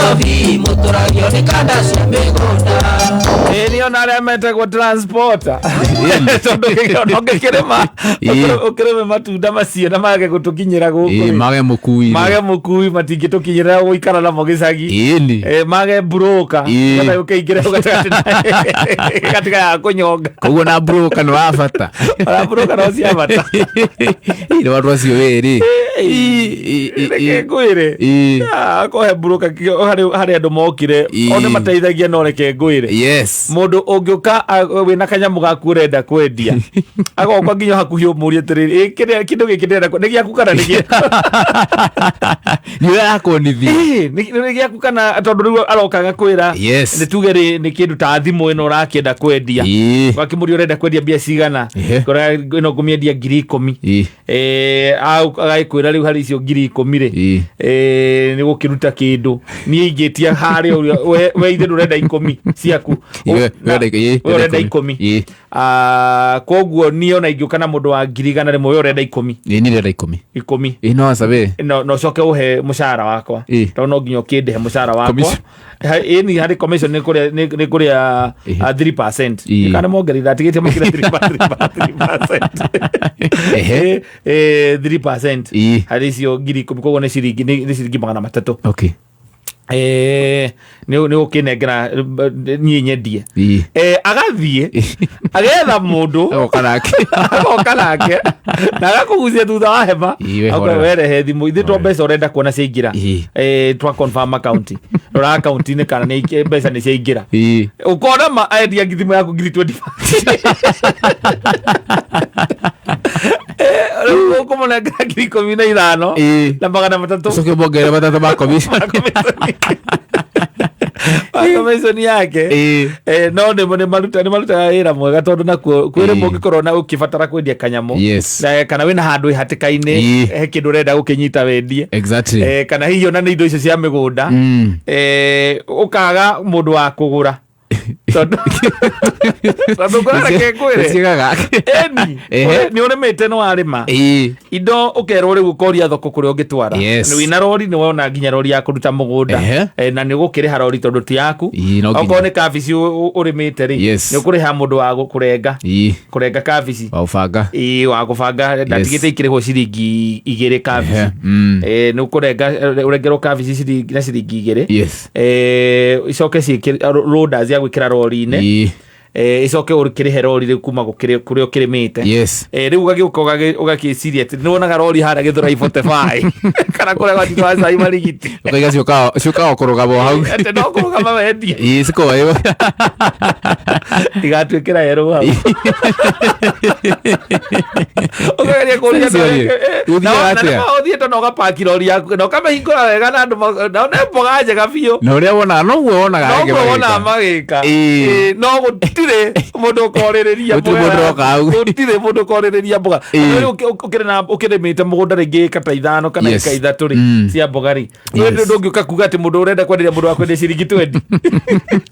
Nairobi mũtũragio nĩ kanda cia mĩgũnda. Ĩ nĩ ona arĩa metagwo transporter, tondũ ona ũngĩkĩrĩma, ũkĩrĩme matunda macio na mage gũtũkinyĩra gũkũ rĩ, mage mũkui. Mage mũkui, matingĩtũkinyĩra gũikara namo gĩcagi. Mage broker kana ũkĩingĩra gatagatĩ gatiga ya kũnyonga. Koguo na broker nĩ wa bata. Ona broker no cia bata. Nĩ wandũ acio wĩrĩ. Reke ngwĩre. Ah, kũhe broker harĩ andũ mokire o nĩ mateithagia, no reke ngwĩre, mũndũ ũngĩũka wĩna kanyamũ gaku ũrenda kwendia, agoka nginya hakuhĩ ũmũrie atĩrĩrĩ, "Ĩ, kĩndũ gĩkĩ ndĩrenda nĩ gĩaku kana nĩ gĩaku?" Nĩ ũrakuonithia. Ĩ, nĩ gĩaku kana, tondũ rĩu aroka agakwĩra, nĩ tuge rĩ nĩ kĩndũ ta thimũ ĩno ũrakĩenda kwendia, ũgakĩmũria ũrenda kwendia mbia cigana. Kora ĩno ngũmĩendia 10,000. Agagĩkwĩra rĩu harĩ icio 10,000 rĩ, nĩ gũkĩruta kĩndũ niĩ ingĩtia harĩa ũrĩa we ithe ndũrenda 10 ciaku. We we ũrenda 10. Ah, koguo niĩ ona ingĩũka na mũndũ wa 100,000 we ũrenda 10. Ĩ, niĩ ndĩrenda 10. 10. Ĩ, no aca we. No ũcoke ũhe mũcara wakwa, tondũ no nginya ũkĩndĩhe mũcara wakwa. Commission. Ĩni harĩ commission nĩ kũrĩa nĩ kũrĩa 3%. Kana mongerera atigĩtie makĩria 3%. 3% harĩ icio 10,000, koguo nĩ ciringi nĩ ciringi 300. Nĩ ũkĩnengera niĩ nyendie. Agathiĩ agetha mũndũ. Agoka nake. Agoka nake na agakũgucia thutha wa hema. Ĩ, we Akoiga, horera. werehe thimũ ithuĩ twa mbeca ũrenda kuona ciaingĩra. Twa confirm account, rora account-inĩ kana mbeca nĩ ciaingĩra. Ũkona ma endia thimũ yaku ngiri 25. Rĩu ũkũmũnengera 15,000 na 300. Ũcoke ũmongerere 300 ma commission. Commission yake. No nĩ marutaga wĩra mwega, tondũ nakuo kwĩ rĩmwe ũngĩkorwo na ũkĩbatara kwendia kanyamũ, na kana wĩna handũ hatĩka-inĩ, he kĩndũ ũrenda gũkĩnyita wendie. Kana hihi ona nĩ indo icio cia mĩgũnda, ũkaga mũndũ wa kũgũra, tondũ ngwĩra, reke ngwĩre. Gũtiĩkaga. Eni nĩ ũrĩmĩte, nĩ warĩma indo, ũkerwo rĩu ũkoria thoko kũrĩa ũngĩtwara. Nĩ wĩna rori, nĩ wona nginya rori ya kũruta mũgũnda. Na nĩ ũgũkĩrĩha rori tondũ ti yaku. Ĩ, no nginya. Okorwo nĩ kabici ũrĩmĩte rĩ, nĩ ũkũrĩha mũndũ wa kũrenga kũrenga kabici. Wa ũbanga. Ĩ, wa gũbanga, ndatigĩte ikĩrĩhwo ciringi 2 kabici. Nĩ ũkũrenga, ũrengerwo kabici na ciringi 2. Icoke ciĩkĩre loaders ya gwĩkĩra rori-inĩ. Icoke ũkĩrĩhe rori rĩu kuma kũrĩa ũkĩrĩmĩte. Rĩu ũgagĩũka ũgakĩciria atĩ nĩ wonaga rori harĩa Gĩthũrai 45 kana kũrĩa gwatitũ wa cai marigiti. Ũkaiga ciũkaga kũrũgama o hau. Atĩ no kũrũgama wendie. Ĩ, cikoywo. Igatuĩkĩra yerũ hau, ũkageria kũria. Sasa rĩ, gũthiaga atĩa? Ũthiĩte na ũgapaki rori yaku na ũkamĩhingũra wega na andũ na nĩ mboga njega biũ. Na ũrĩa wonaga noguo wonaga angĩ noguo wonaga magĩka. Magĩka. Ĩ, no gũtirĩ mũndũ ũkorĩrĩria. Gũtirĩ mboga mũndũ yaku. ũroka hau. Gũtirĩ mũndũ ũkorĩrĩria mboga. Rĩu ũkĩrĩ na ũkĩrĩmĩte mũgũnda rĩngĩ ĩka ta 5 kana ĩka 3 rĩ, cia mboga rĩ. Ndũngĩũka kuga atĩ mũndũ ũrenda kwenderia mũndũ wa kwendia ciringi 20.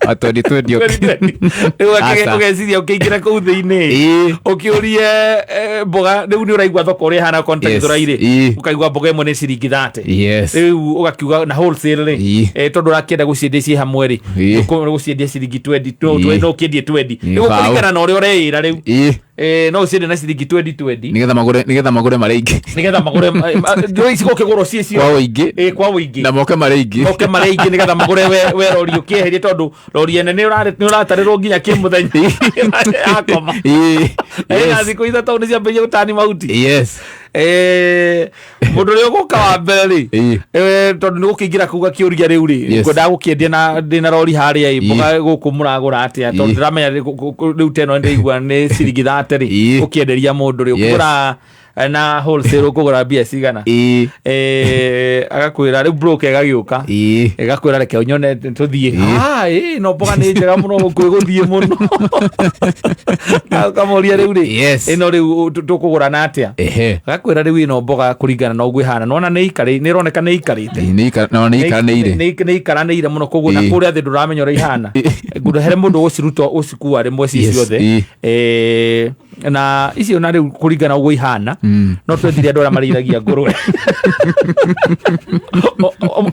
Atwendi twendi. Rĩu Aca. ũgeciria ũkĩingĩra kũu thĩinĩ, ũkĩũrie mboga rĩu nĩ ũraigua thoko ũrĩa ĩhana konta Gĩthũrai rĩ, ũkaigua mboga ĩmwe nĩ ciringi 30. Rĩu ũgakiuga na wholesale rĩ, tondũ ũrakĩenda gũciendia ciĩ hamwe rĩ, gũciendia ciringi 20, no ũkĩendie 20. Rĩu kũringana na ũrĩa ũreĩra rĩu, no ũciendie na ciringi 20 20. Nĩgetha magũre marĩ aingĩ. Nĩgetha magũre rĩu ici gũkĩgũrwo ciĩ cio kwa ũingĩ. Kwa ũingĩ. Na moke marĩ aingĩ. Moke marĩ aingĩ nĩgetha magũre we rori ũkĩeherie, tondũ rori ene nĩ ũratarĩrwo nginya kĩmũthenya yakoma. Na thikũ 3 nĩ ciambĩrĩria gũtani mahuti. Mũndũ ũrĩa ũgũka wa mbere rĩ, tondũ nĩ gũkĩingĩra kũu gakĩũria rĩu rĩ, ngwendaga gũkĩendia na ndĩna rori harĩa ĩ mboga gũkũ mũragũra atĩa? Tondũ ndĩramenya rĩu teno ndĩraigua nĩ ciringi 30 rĩ, ũkĩenderia mũndũ rĩ, ũkĩgũra na wholesale ũkũgũra mbia cigana? Agakwĩra rĩu broker ĩgagĩũka, ĩgakwĩra reke ũnyone tũthiĩ. Ah, ĩ, no mboga nĩ njega mũno gũkũ ĩgũthiĩ mũno. Ũkamũria rĩu rĩ, ĩno rĩu tũkũgũra na atĩa? Agakwĩra rĩu ĩno mboga kũringana na ũguo ĩhana nona nĩ ikarĩ nĩ ĩroneka nĩ ikarĩte. No nĩ ikaranĩire. Nĩ ikaranĩire mũno, koguo na kũrĩa thĩ ndũramenya ũrĩa ihana. Ngũrehere mũndũ ũgũciruta ũcikua rĩmwe ci ciothe. Na icio na rĩu kũringana ũguo ihana, no twendire andũ arĩa marĩithagia ngũrwe.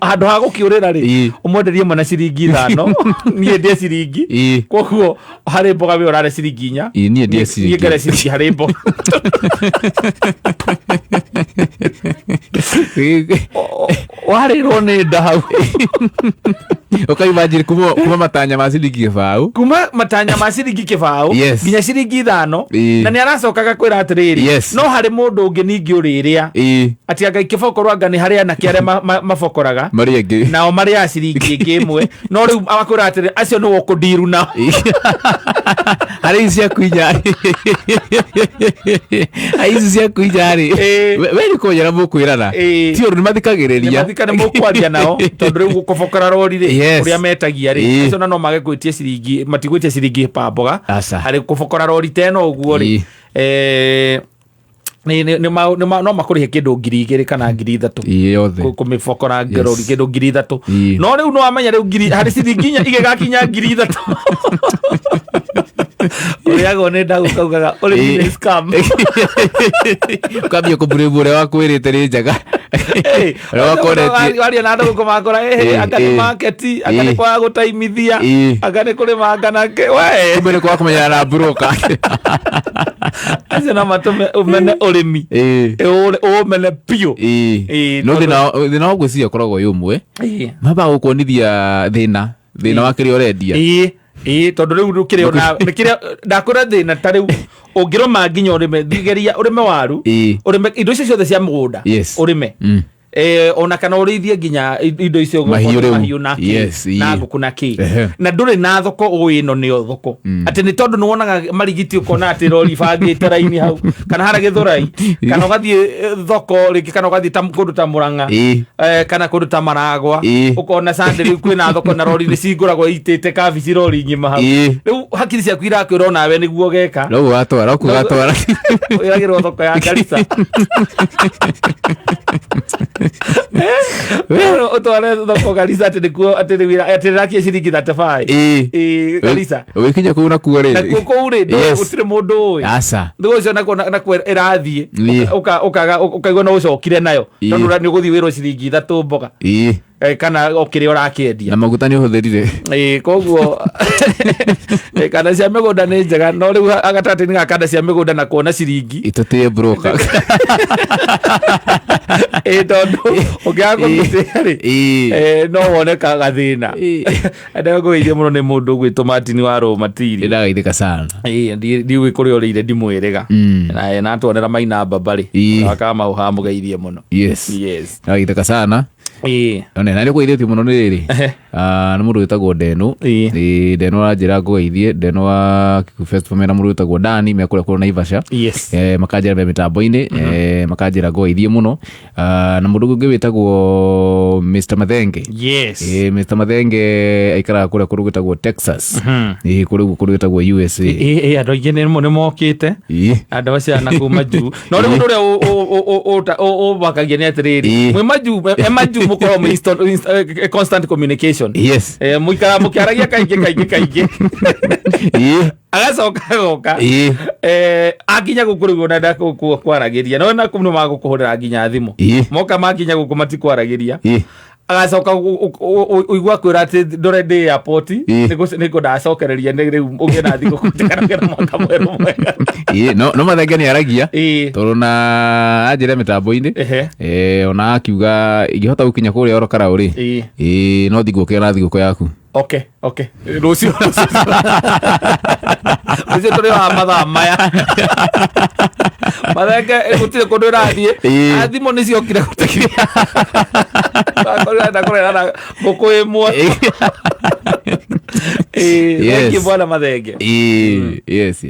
Handũ ha gũkĩũrĩra rĩ, ũmwenderie ĩmwe na ciringi 5, niĩ ndĩe ciringi. Koguo harĩ mboga we ũrarĩa ciringi 4. Ĩĩ, niĩ ndĩe ciringi. Niĩ ngarĩa ciringi harĩ mboga. Warĩrwo nĩ nda hau. Ũkaimagine kuma matanya ma ciringi 0. Kuma matanya ma ciringi 0 nginya ciringi 5. Na nĩ aracokaga kwĩra atĩrĩrĩ, no harĩ mũndũ ũngĩ ningĩ ũrĩrĩa atĩ anga ikĩbokorwo, anga nĩ harĩ anake arĩa mabokoraga marĩa angĩ nao marĩaga ciringi ĩngĩ 1, no rĩu agakwĩra atĩrĩ, acio nĩwe ũkũndiru nao. Harĩ ici ciaku 4, harĩ ici ciaku 4 rĩ, we nĩ kũmenyera mũkwĩrana. Ti ũndũ nĩ mathikagĩrĩria. Nĩmathika nĩ mũkwaria nao, tondũ rĩu kũbokora rori rĩ, ũrĩa metagia rĩ, acio na no mage gwĩtia ciringi, matigwĩtia ciringi pa mboga. Aca. Harĩ kũbokora rori ta ĩno ũguo rĩ, no makũrĩhe kĩndũ 2000 kana 3000. Yothe. Kũmĩbokora rori kĩndũ 3000. No rĩu no wamenya rĩu ngiri harĩ ciringi 4 igĩgakinya 3000, ũrĩagwo nĩ nda gũkaugaga ũrĩmi nĩ scam. Ũkambia kũmburĩbu ũrĩa wakwĩrĩte nĩ njega. Ũrĩa wakonetie. Waria na andũ gũkũ makora, anga nĩ market, anga nĩ kwaga gũtaimithia, anga nĩ kũrĩma, anga na kĩ we. Kumbe nĩ kwaga kũmenyana na broker. Acio no matũme ũmene ũrĩmi. Ũmene biũ. No thĩna wa ngwĩciria ũkoragwo wĩ ũmwe, mambaga gũkuonithia thĩna wa kĩrĩa ũrendia. Ĩĩ, tondũ rĩu kĩrĩa ona nĩ kĩrĩa ndakwĩra thĩna, ta rĩu ũngĩrũma nginya ũrĩme, geria ũrĩme waru, ũrĩme indo icio ciothe cia mũgũnda, ũrĩme, ona kana ũrĩithie nginya indo icio Mahiũ rĩu. Mahiũ na kĩ, na ngũkũ na kĩ, na ndũrĩ na thoko ũĩ ĩno nĩyo thoko, atĩ nĩ tondũ nĩ wonaga marigiti, ũkona atĩ rori ibangĩte raini hau kana harĩa Gĩthũrai, kana ũgathiĩ thoko rĩngĩ, kana ũgathiĩ ta kũndũ ta Mũrang'a, kana kũndũ ta Maragwa, ũkona Sunday rĩu kwĩna thoko na rori nĩ cingũragwo itĩte kabici, rori ng'ima hau. Rĩu hakiri ciaku irakwĩra onawe nĩguo ũgeka. Noguo watwara, okuo gatwara. Wĩragĩrwo thoko ya Garissa, ũtware thoko Garissa atĩ nĩkuo atĩ nĩ wĩra atĩ rĩrakia ciringi 35. Ĩĩ, Garissa. Ũgĩkinya kũu nakuo rĩ, nakuo kũu rĩ, gũtirĩ mũndũ ũĩ. Aca. Rĩu ũcio nakuo ĩrathiĩ, ũkaigua no ũcokire nayo, tondũ nĩ ũgũthiĩ wĩrwo ciringi 3 mboga, kana o kĩrĩa ũrakĩendia. Na maguta nĩ ũhũthĩrire. Ĩĩ, koguo kanda cia mĩgũnda nĩ njega, no rĩu gatagatĩ-inĩ ga kanda cia mĩgũnda na kuona ciringi, Itũtĩe broker. Ĩĩ, tondũ ũngĩaga kũmĩtĩa rĩ, no wone gathĩna. Ndagũgeithia mũno nĩ mũndũ ũgwĩtwo Martin wa Rũmatiri. Ndagaithĩka sana. Ĩĩ, ndiũĩ kũrĩa ũrĩire, ndimwĩrĩga na natuonera maina mbambarĩ akamaũ hamũgeithie mũno. Yes. Ndagaithĩka sana. One na nĩ kũgeithĩtio mũno nĩ rĩrĩ. Ah, nĩ mũndũ wĩtagwo Ndenu. Ĩĩ, Ndenu aranjĩra ngũgeithie, Ndenu wa Kikuyu Festival mena mũndũ wĩtagwo Dani me kũrĩa kũrĩa Naivasha. Makanjĩra me mĩtambo-inĩ, makanjĩra ngũgeithie mũno. Ah, na mũndũ ũngĩ wĩtagwo Mr Mathenge. Mr Mathenge aikaraga kũrĩa kũndũ gwĩtagwo Texas. Kũrĩa kũndũ gwĩtagwo USA. Ĩĩ, andũ aingĩ nĩ mokĩte, andũ acio na kuu majuu, no rĩu ũndũ ũrĩa ũmakagia nĩ atĩrĩrĩ, mwĩ majuu, e majuu mũkorwo mwĩ constant communication. Mũikaraga mũkĩaragia kaingĩ kaingĩ kaingĩ, agacoka agoka, akinya gũkũ rĩu ona ndakwaragĩria, no na kũu nĩ magũkũhũrĩra nginya thimũ. Moka makinya gũkũ matikwaragĩria. Agacoka ũigua kwĩra atĩ ndore ndĩ airport, nĩngũndacokereria nĩ rĩu ũgĩe na thigũkũ njega na mwaka mwerũ mwega. Ĩĩ, no Mathenge nĩ aragia, tondũ na anjĩra mĩtambo-inĩ, ona akiuga ingĩhota gũkinya kũrĩa oro Karaũ rĩ, ĩĩ, no thigũkũ na thigũkũ yaku. Okay, rũciũ tũrĩ wa mathaa maya. Mathenge, gũtirĩ kũndũ ĩrathiĩ. Thimũ nĩ ciokire gũteithia ndakũrera na ngũkũ ĩmwe. Thank you, bwana Mathenge. Ĩĩ, yes.